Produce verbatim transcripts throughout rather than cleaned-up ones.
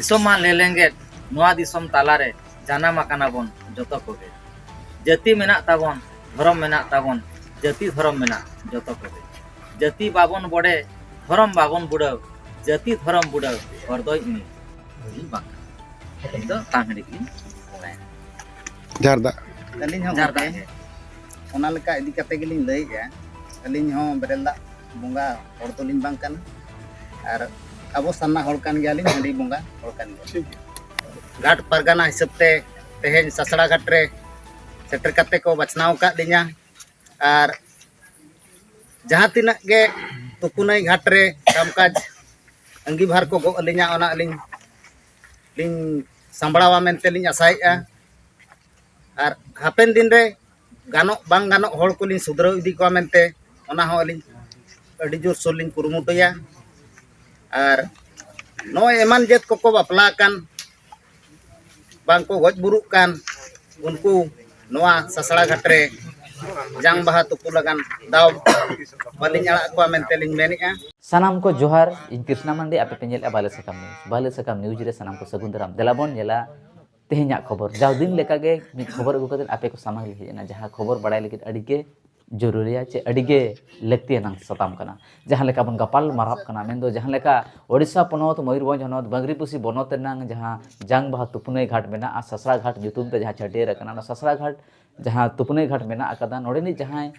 ᱫᱤᱥᱚᱢ ᱢᱟ ᱞᱮᱞᱮᱸᱜᱮᱫ, ᱱᱚᱣᱟ ᱫᱤᱥᱚᱢ ᱛᱟᱞᱟᱨᱮ ᱡᱟᱱᱟᱢ ᱟᱠᱟᱱᱟ ᱵᱚᱱ ᱡᱚᱛᱚ ᱠᱚᱜᱮ᱾ ᱡᱟᱹᱛᱤ ᱢᱮᱱᱟᱜ ᱛᱟᱵᱚᱱ, ᱫᱷᱚᱨᱚᱢ ᱢᱮᱱᱟᱜ ᱛᱟᱵᱚᱱ, ᱡᱟᱹᱛᱤ ᱫᱷᱚᱨᱚᱢ ᱢᱮᱱᱟᱜ ᱡᱚᱛᱚ ᱠᱚᱜᱮ᱾ ᱡᱟᱹᱛᱤ ᱵᱟᱵᱚᱱ ᱵᱚᱰᱮ, ᱫᱷᱚᱨᱚᱢ ᱵᱟᱵᱚᱱ ᱵᱩᱰᱟᱹᱣ, ᱡᱟᱹᱛᱤ ᱫᱷᱚᱨᱚᱢ ᱵᱩᱰᱟᱹᱣ ᱦᱚᱲ ᱫᱚᱭ ᱩᱱᱤ᱾ ᱤᱧ ᱵᱟᱝ ᱠᱟᱱᱟ᱾ ᱤᱧ ᱫᱚ ᱛᱟᱝ ᱦᱟᱺᱰᱤ ᱜᱮᱞᱤᱧ ᱵᱚᱸᱜᱟᱭᱟ᱾ ᱡᱟᱦᱮᱨ ᱫᱟᱜ᱾ ᱟᱹᱞᱤᱧ ᱦᱚᱸ ᱡᱟᱦᱮᱨ ᱜᱚᱢᱠᱮ ᱫᱟᱜ ᱜᱮ᱾ ᱚᱱᱟ ᱞᱮᱠᱟ ᱤᱫᱤ ᱠᱟᱛᱮ ᱜᱮᱞᱤᱧ ᱞᱟᱹᱭᱮᱫᱼᱟ᱾ ᱟᱹᱞᱤᱧ ᱦᱚᱸ ᱵᱮᱨᱮᱞ ᱫᱟᱜ ᱵᱚᱸᱜᱟ ᱦᱚᱲ ᱫᱚᱞᱤᱧ ᱵᱟᱝ ᱠᱟᱱᱟ, ᱟᱨ ᱟᱵᱚ ᱥᱟᱨᱱᱟ ᱦᱚᱲ ᱠᱟᱱ ᱜᱮᱭᱟᱞᱤᱧ, ᱦᱟᱺᱰᱤ ᱵᱚᱸᱜᱟ ᱦᱚᱲ ᱠᱟᱱ ᱜᱮᱭᱟ᱾ ᱴᱷᱤᱠ ᱜᱮᱭᱟ᱾ ᱜᱷᱟᱴ ᱯᱟᱨᱜᱟᱱᱟ ᱦᱤᱥᱟᱹᱵ ᱛᱮ ᱛᱮᱦᱮᱧ ᱥᱟᱥᱲᱟ ᱜᱷᱟᱴ ᱨᱮ ᱥᱮᱴᱮᱨ ᱠᱟᱛᱮ ᱠᱚ ᱵᱟᱪᱷᱱᱟᱣ ᱟᱠᱟᱫ ᱞᱤᱧᱟ, ᱟᱨ ᱡᱟᱦᱟᱸ ᱛᱤᱱᱟᱹᱜ ᱜᱮ ᱛᱩᱯᱩᱱᱟᱹᱭ ᱜᱷᱟᱴ ᱨᱮ ᱠᱟᱢᱠᱟᱡᱽ ᱟᱺᱜᱤᱵᱷᱟᱨ ᱠᱚ ᱜᱚᱜ ᱟᱹᱞᱤᱧᱟ, ᱚᱱᱟ ᱟᱹᱞᱤᱧ ᱞᱤᱧ ᱥᱟᱢᱵᱲᱟᱣᱟ ᱢᱮᱱᱛᱮ ᱞᱤᱧ ᱟᱥᱟᱭᱮᱫᱼᱟ᱾ ᱟᱨ ᱦᱟᱯᱮᱱ ᱫᱤᱱ ᱨᱮ ᱜᱟᱱᱚᱜ ᱵᱟᱝ ᱜᱟᱱᱚᱜ ᱦᱚᱲ ᱠᱚᱞᱤᱧ ᱥᱩᱫᱷᱨᱟᱹᱣ ᱤᱫᱤ ᱠᱚᱣᱟ ᱢᱮᱱᱛᱮ, ᱚᱱᱟ ᱦᱚᱸ ᱟᱹᱞᱤᱧ ᱟᱹᱰᱤ ᱡᱳᱨᱥᱳᱨ ᱞᱤᱧ ᱠᱩᱨᱩᱢᱩᱴᱩᱭᱟ᱾ ᱟᱨ ᱱᱚᱜᱼᱚᱭ ᱮᱢᱟᱱ ᱡᱟᱹᱛ ᱠᱚᱠᱚ ᱵᱟᱯᱞᱟ ᱟᱠᱟᱱ, ᱵᱟᱝ ᱠᱚ ᱜᱚᱡ ᱵᱩᱨᱩᱜ ᱠᱟᱱ, ᱩᱱᱠᱩ ᱱᱚᱣᱟ ᱥᱟᱥᱲᱟ ᱜᱷᱟᱴ ᱨᱮ ᱡᱟᱝ ᱵᱟᱦᱟ ᱛᱩᱯᱩ ᱞᱟᱜᱟᱱ ᱫᱟᱣ ᱵᱟᱹᱞᱤᱧ ᱟᱲᱟᱜ ᱠᱚᱣᱟ ᱢᱮᱱᱛᱮ ᱞᱤᱧ ᱢᱮᱱᱮᱫᱼᱟ᱾ ᱥᱟᱱᱟᱢ ᱠᱚ ᱡᱚᱦᱟᱨ, ᱤᱧ ᱠᱨᱤᱥᱱᱟ ᱢᱟᱱᱰᱤ, ᱟᱯᱮ ᱯᱮ ᱧᱮᱞᱮᱫᱼᱟ ᱵᱟᱞᱮ ᱥᱟᱠᱟᱢ ᱱᱤᱭᱩᱡᱽ᱾ ᱵᱟᱞᱮ ᱥᱟᱠᱟᱢ ᱱᱤᱭᱩᱡᱽ ᱨᱮ ᱥᱟᱱᱟᱢ ᱠᱚ ᱥᱟᱹᱜᱩᱱ ᱫᱟᱨᱟᱢ᱾ ᱫᱮᱞᱟ ᱵᱚᱱ ᱧᱮᱞᱟ ᱛᱮᱦᱮᱧᱟᱜ ᱠᱷᱚᱵᱚᱨ᱾ ᱡᱟᱣ ᱫᱤᱱ ᱞᱮᱠᱟᱜᱮ ᱢᱤᱫ ᱠᱷᱚᱵᱚᱨ ᱟᱹᱜᱩ ᱠᱟᱛᱮ ᱟᱯᱮ ᱠᱚ ᱥᱟᱢᱟᱝ ᱞᱮ ᱦᱮᱡ ᱮᱱᱟ, ᱡᱟᱦᱟᱸ ᱠᱷᱚᱵᱚᱨ ᱵᱟᱲᱟᱭ ᱞᱟᱹᱜᱤᱫ ᱟᱹᱰᱤ ᱜᱮ ᱡᱚᱨᱩᱨᱤᱭᱟ ᱪᱮ ᱟᱹᱰᱤ ᱜᱮ ᱞᱟᱹᱠᱛᱤᱭᱟᱱᱟᱜ ᱥᱟᱛᱟᱢ ᱠᱟᱱᱟ᱾ ᱡᱟᱦᱟᱸ ᱞᱮᱠᱟ ᱵᱚᱱ ᱜᱟᱯᱟᱞ ᱢᱟᱨᱟᱣ ᱠᱟᱱᱟ, ᱢᱮᱱᱫᱚ ᱡᱟᱦᱟᱸ ᱞᱮᱠᱟ ᱳᱰᱤᱥᱟ ᱯᱚᱱᱚᱛ, ᱢᱚᱭᱩᱨᱵᱷᱚᱸᱡᱽ ᱦᱚᱱᱚᱛ, ᱵᱟᱝᱨᱤᱯᱩᱥᱤ ᱵᱚᱱᱚᱛ ᱨᱮᱱᱟᱝ ᱡᱟᱦᱟᱸ ᱡᱟᱝ ᱵᱟᱦᱟ ᱛᱩᱯᱩᱱᱟᱹᱭ ᱜᱷᱟᱴ ᱢᱮᱱᱟᱜᱼᱟ, ᱥᱟᱥᱲᱟ ᱜᱷᱟᱴ ᱧᱩᱛᱩᱢ ᱛᱮ ᱡᱟᱦᱟᱸ ᱪᱷᱟᱹᱴᱭᱟᱹᱨ ᱟᱠᱟᱱᱟ, ᱚᱱᱟ ᱥᱟᱥᱲᱟ ᱜᱷᱟᱴ ᱡᱟᱦᱟᱸ ᱛᱩᱯᱩᱱᱟᱹᱭ ᱜᱷᱟᱴ ᱢᱮᱱᱟᱜ ᱟᱠᱟᱫᱟ, ᱱᱚᱰᱮᱱᱤᱡ ᱡᱟᱦᱟᱸᱭ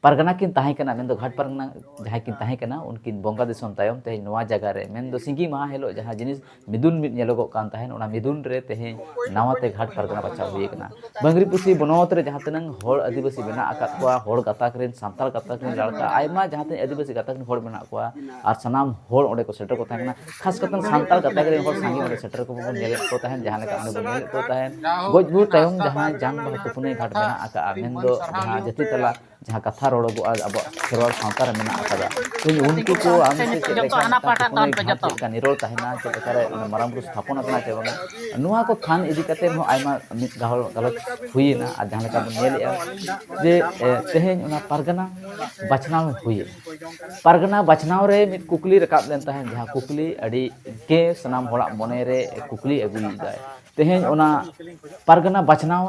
ᱯᱟᱨᱜᱟᱱᱟ ᱠᱤᱱ ᱛᱟᱦᱮᱸ ᱠᱟᱱᱟ, ᱢᱮᱱᱫᱚ ᱜᱷᱟᱴ ᱯᱟᱨᱜᱟᱱᱟ ᱡᱟᱦᱟᱸᱭ ᱠᱤᱱ ᱛᱟᱦᱮᱸ ᱠᱟᱱᱟ, ᱩᱱᱠᱤᱱ ᱵᱚᱸᱜᱟ ᱫᱤᱥᱚᱢ ᱛᱟᱭᱚᱢ ᱛᱮᱦᱮᱧ ᱱᱚᱣᱟ ᱡᱟᱭᱜᱟ ᱨᱮ, ᱢᱮᱱᱫᱚ ᱥᱤᱸᱜᱤ ᱢᱟᱦᱟ ᱦᱤᱞᱳᱜ ᱡᱟᱦᱟᱸ ᱡᱤᱱᱤᱥ ᱢᱤᱫᱩᱱ ᱢᱤᱫ ᱧᱮᱞᱚᱜᱚᱜ ᱠᱟᱱ ᱛᱟᱦᱮᱸᱱ, ᱚᱱᱟ ᱢᱤᱫᱩᱱ ᱨᱮ ᱛᱮᱦᱮᱧ ᱱᱟᱣᱟ ᱛᱮ ᱜᱷᱟᱴ ᱯᱟᱨᱜᱟᱱᱟ ᱵᱟᱪᱷᱟᱣ ᱦᱩᱭ ᱟᱠᱟᱱᱟ᱾ ᱵᱟᱝᱨᱤᱯᱩᱥᱤ ᱵᱚᱱᱚᱛ ᱨᱮ ᱡᱟᱦᱟᱸ ᱛᱤᱱᱟᱹᱝ ᱦᱚᱲ ᱟᱹᱫᱤᱵᱟᱹᱥᱤ ᱢᱮᱱᱟᱜ ᱟᱠᱟᱫ ᱠᱚᱣᱟ, ᱦᱚᱲ ᱜᱟᱛᱟᱠ ᱨᱮᱱ, ᱥᱟᱱᱛᱟᱲ ᱜᱟᱛᱟᱠ ᱨᱮᱱ ᱞᱟᱲᱠᱟ, ᱟᱭᱢᱟ ᱡᱟᱦᱟᱸ ᱛᱤᱱᱟᱹᱜ ᱟᱹᱫᱤᱵᱟᱹᱥᱤ ᱜᱟᱛᱟᱠ ᱨᱮᱱ ᱦᱚᱲ ᱢᱮᱱᱟᱜ ᱠᱚᱣᱟ, ᱟᱨ ᱥᱟᱱᱟᱢ ᱦᱚᱲ ᱚᱸᱰᱮ ᱠᱚ ᱥᱮᱴᱮᱨ ᱠᱚ ᱛᱟᱦᱮᱸ ᱠᱟᱱᱟ᱾ ᱠᱷᱟᱥ ᱠᱟᱛᱮ ᱥᱟᱱᱛᱟᱲ ᱜᱟᱛᱟᱠ ᱨᱮᱱ ᱦᱚᱲ ᱥᱟᱸᱜᱮ ᱚᱸᱰᱮ ᱥᱮᱴᱮᱨ ᱠᱚ ᱵᱚᱱ ᱧᱮᱞᱮᱫ ᱠᱚ ᱛᱟᱦᱮᱸᱱ, ᱡᱟᱦᱟᱸ ᱞᱮᱠᱟ ᱚᱸᱰᱮ ᱵᱚᱱ ᱧᱮᱞᱮᱫ ᱠᱚ ᱛᱟᱦᱮᱸᱱ᱾ ᱜᱚᱡ ᱜᱩᱨ ᱛᱟᱭᱚᱢ ᱡᱟᱦᱟᱸ ᱡᱟᱝ ᱵᱟᱦᱟ ᱛᱩᱯᱩᱱᱟᱹᱭ ᱜᱷᱟᱴ ᱢᱮᱱᱟᱜ ᱟᱠᱟᱫᱼᱟ, ᱢᱮᱱᱫᱚ ᱡᱟᱦᱟᱸ ᱡᱟᱹᱛᱤ ᱛᱟᱞᱟ ᱡᱟᱦᱟᱸ ᱠᱟᱛᱷᱟ ᱨᱚᱲᱚᱜᱚᱜᱼᱟ ᱟᱵᱚᱣᱟᱜ ᱠᱷᱮᱨᱣᱟᱲ ᱥᱟᱶᱛᱟ ᱨᱮ ᱢᱮᱱᱟᱜ ᱟᱠᱟᱫᱟ᱾ ᱛᱮᱦᱮᱧ ᱩᱱᱠᱩ ᱠᱚ ᱟᱢ ᱥᱮ ᱪᱮᱫ ᱞᱮᱠᱟ ᱢᱤᱫᱴᱟᱝ ᱛᱷᱟᱯᱚᱱᱟᱭ ᱜᱷᱟᱴ ᱪᱮᱫ ᱞᱮᱠᱟ ᱱᱤᱨᱚᱲ ᱛᱟᱦᱮᱱᱟ, ᱪᱮᱫ ᱞᱮᱠᱟᱨᱮ ᱚᱱᱟ ᱢᱟᱨᱟᱝ ᱵᱩᱨᱩ ᱛᱷᱟᱯᱚᱱ ᱟᱠᱟᱱᱟ ᱪᱮ ᱵᱟᱝᱟ, ᱱᱚᱣᱟ ᱠᱚ ᱛᱷᱟᱱ ᱤᱫᱤ ᱠᱟᱛᱮ ᱦᱚᱸ ᱟᱭᱢᱟ ᱢᱤᱫ ᱜᱟᱦᱚ-, ᱜᱟᱞᱚᱪ ᱦᱩᱭᱮᱱᱟ᱾ ᱟᱨ ᱡᱟᱦᱟᱸ ᱞᱮᱠᱟ ᱵᱚᱱ ᱧᱮᱞᱮᱫᱼᱟ ᱡᱮ, ᱮ, ᱛᱮᱦᱮᱧ ᱚᱱᱟ ᱯᱟᱨᱜᱟᱱᱟ ᱵᱟᱪᱷᱱᱟᱣ ᱦᱩᱭᱮᱱᱟ᱾ ᱯᱟᱨᱜᱟᱱᱟ ᱵᱟᱪᱷᱱᱟᱣ ᱨᱮ ᱢᱤᱫ ᱠᱩᱠᱞᱤ ᱨᱟᱠᱟᱵ ᱞᱮᱱ ᱛᱟᱦᱮᱸᱫ, ᱡᱟᱦᱟᱸ ᱠᱩᱠᱞᱤ ᱟᱹᱰᱤ ᱜᱮ ᱥᱟᱱᱟᱢ ᱦᱚᱲᱟᱜ ᱢᱚᱱᱮ ᱨᱮ ᱠᱩᱠᱞᱤ ᱟᱹᱜᱩᱭᱮᱫᱟᱭ᱾ ᱛᱮᱦᱮᱧ ᱚᱱᱟ ᱯᱟᱨᱜᱟᱱᱟ ᱵᱟᱪᱷᱱᱟᱣ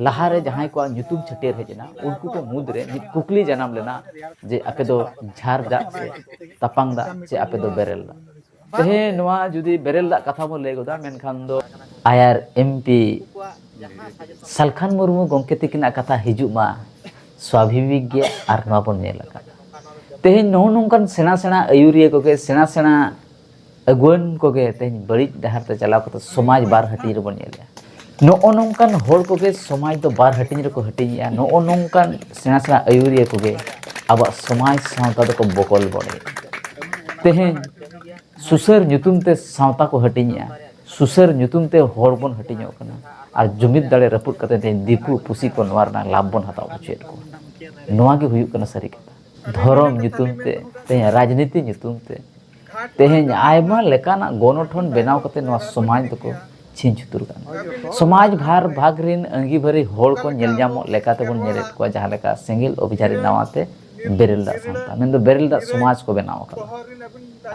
ᱞᱟᱦᱟᱨᱮ ᱡᱟᱦᱟᱸᱭ ᱠᱚᱣᱟᱜ ᱧᱩᱛᱩᱢ ᱪᱷᱟᱹᱴᱭᱟᱹᱨ ᱦᱮᱡ ᱮᱱᱟ, ᱩᱱᱠᱩ ᱠᱚ ᱢᱩᱫᱽᱨᱮ ᱢᱤᱫ ᱠᱩᱠᱞᱤ ᱡᱟᱱᱟᱢ ᱞᱮᱱᱟ ᱡᱮ, ᱟᱯᱮ ᱫᱚ ᱡᱷᱟᱨ ᱫᱟᱜ ᱥᱮ ᱛᱟᱯᱟᱝ ᱫᱟᱜ ᱥᱮ ᱟᱯᱮ ᱫᱚ ᱵᱮᱨᱮᱞ ᱫᱟᱜ? ᱛᱮᱦᱮᱧ ᱱᱚᱣᱟ ᱡᱩᱫᱤ ᱵᱮᱨᱮᱞ ᱫᱟᱜ ᱠᱟᱛᱷᱟ ᱵᱚᱱ ᱞᱟᱹᱭ ᱜᱚᱫᱟ, ᱢᱮᱱᱠᱷᱟᱱ ᱫᱚ ᱟᱭᱟᱨ ᱮᱢ ᱯᱤ ᱥᱟᱞᱠᱷᱟᱱ ᱢᱩᱨᱢᱩ ᱜᱚᱢᱠᱮ ᱛᱤᱠᱤᱱᱟᱜ ᱠᱟᱛᱷᱟ ᱦᱤᱡᱩᱜ ᱢᱟ, ᱥᱣᱟᱵᱷᱟᱵᱤᱠ ᱜᱮ᱾ ᱟᱨ ᱱᱚᱣᱟ ᱵᱚᱱ ᱧᱮᱞ ᱟᱠᱟᱫᱟ, ᱛᱮᱦᱮᱧ ᱱᱚᱜᱼᱚ ᱱᱚᱝᱠᱟᱱ ᱥᱮᱬᱟ ᱥᱮᱬᱟ ᱟᱹᱭᱩᱨᱤᱭᱟᱹ ᱠᱚᱜᱮ, ᱥᱮᱬᱟ ᱥᱮᱬᱟ ᱟᱹᱜᱩᱣᱟᱹᱱ ᱠᱚᱜᱮ ᱛᱮᱦᱮᱧ ᱵᱟᱹᱲᱤᱡ ᱰᱟᱦᱟᱨ ᱛᱮ ᱪᱟᱞᱟᱣ ᱠᱟᱛᱮ ᱥᱚᱢᱟᱡᱽ ᱵᱟᱨ ᱦᱟᱹᱴᱤᱧ ᱨᱮᱵᱚᱱ ᱧᱮᱞᱮᱜᱼᱟ᱾ ᱱᱚᱜᱼᱚ ᱱᱚᱝᱠᱟᱱ ᱦᱚᱲ ᱠᱚᱜᱮ ᱥᱚᱢᱟᱡᱽ ᱫᱚ ᱵᱟᱨ ᱦᱟᱹᱴᱤᱧ ᱨᱮᱠᱚ ᱦᱟᱹᱴᱤᱧᱮᱜᱼᱟ᱾ ᱱᱚᱜᱼᱚ ᱱᱚᱝᱠᱟᱱ ᱥᱮᱬᱟ ᱥᱮᱬᱟ ᱟᱹᱭᱩᱨᱤᱭᱟᱹ ᱠᱚᱜᱮ ᱟᱵᱚᱣᱟᱜ ᱥᱚᱢᱟᱡᱽ ᱥᱟᱶᱛᱟ ᱫᱚᱠᱚ ᱵᱚᱠᱚᱞ ᱵᱚᱰᱮᱭᱮᱫᱼᱟ᱾ ᱛᱮᱦᱮᱧ ᱥᱩᱥᱟᱹᱨ ᱧᱩᱛᱩᱢ ᱛᱮ ᱥᱟᱶᱛᱟ ᱠᱚ ᱦᱟᱹᱴᱤᱧᱮᱜᱼᱟ, ᱥᱩᱥᱟᱹᱨ ᱧᱩᱛᱩᱢ ᱛᱮ ᱦᱚᱲ ᱵᱚᱱ ᱦᱟᱹᱴᱤᱧᱚᱜ ᱠᱟᱱᱟ᱾ ᱟᱨ ᱡᱩᱢᱤᱫ ᱫᱟᱲᱮ ᱨᱟᱹᱯᱩᱫ ᱠᱟᱛᱮ ᱛᱮᱦᱮᱧ ᱫᱤᱠᱩ ᱯᱩᱥᱤ ᱠᱚ ᱱᱚᱣᱟ ᱨᱮᱱᱟᱜ ᱞᱟᱵᱷ ᱵᱚᱱ ᱦᱟᱛᱟᱣ ᱦᱚᱪᱚᱭᱮᱫ ᱠᱚᱣᱟ᱾ ᱱᱚᱣᱟ ᱜᱮ ᱦᱩᱭᱩᱜ ᱠᱟᱱᱟ ᱥᱟᱹᱨᱤ ᱠᱟᱛᱷᱟ᱾ ᱫᱷᱚᱨᱚᱢ ᱧᱩᱛᱩᱢ ᱛᱮ, ᱛᱮᱦᱮᱧ ᱨᱟᱡᱽᱱᱤᱛᱤ ᱧᱩᱛᱩᱢ ᱛᱮ, ᱛᱮᱦᱮᱧ ᱟᱭᱢᱟ ᱞᱮᱠᱟᱱᱟᱜ ᱜᱚᱱᱚᱴᱷᱚᱱ ᱵᱮᱱᱟᱣ ᱠᱟᱛᱮ ᱱᱚᱣᱟ ᱥᱚᱢᱟᱡᱽ ᱫᱚᱠᱚ ᱪᱷᱤᱧ ᱪᱷᱩᱛᱩᱨ ᱠᱟᱱᱟ᱾ ᱥᱚᱢᱟᱡᱽ ᱵᱷᱟᱨ ᱵᱷᱟᱜᱽ ᱨᱤᱱ ᱟᱹᱝᱜᱤᱵᱷᱟᱹᱨᱤ ᱦᱚᱲ ᱠᱚ ᱧᱮᱞ ᱧᱟᱢᱚᱜ ᱞᱮᱠᱟ ᱛᱮᱵᱚᱱ ᱧᱮᱞᱮᱫ ᱠᱚᱣᱟ, ᱡᱟᱦᱟᱸ ᱞᱮᱠᱟ ᱥᱮᱸᱜᱮᱞ ᱚᱵᱷᱤᱡᱟᱨᱤ ᱱᱟᱣᱟ ᱛᱮ ᱵᱮᱨᱮᱞ ᱫᱟᱜ ᱥᱟᱶᱛᱟ, ᱢᱮᱱᱫᱚ ᱵᱮᱨᱮᱞ ᱫᱟᱜ ᱥᱚᱢᱟᱡᱽ ᱠᱚ ᱵᱮᱱᱟᱣ ᱟᱠᱟᱫᱟ᱾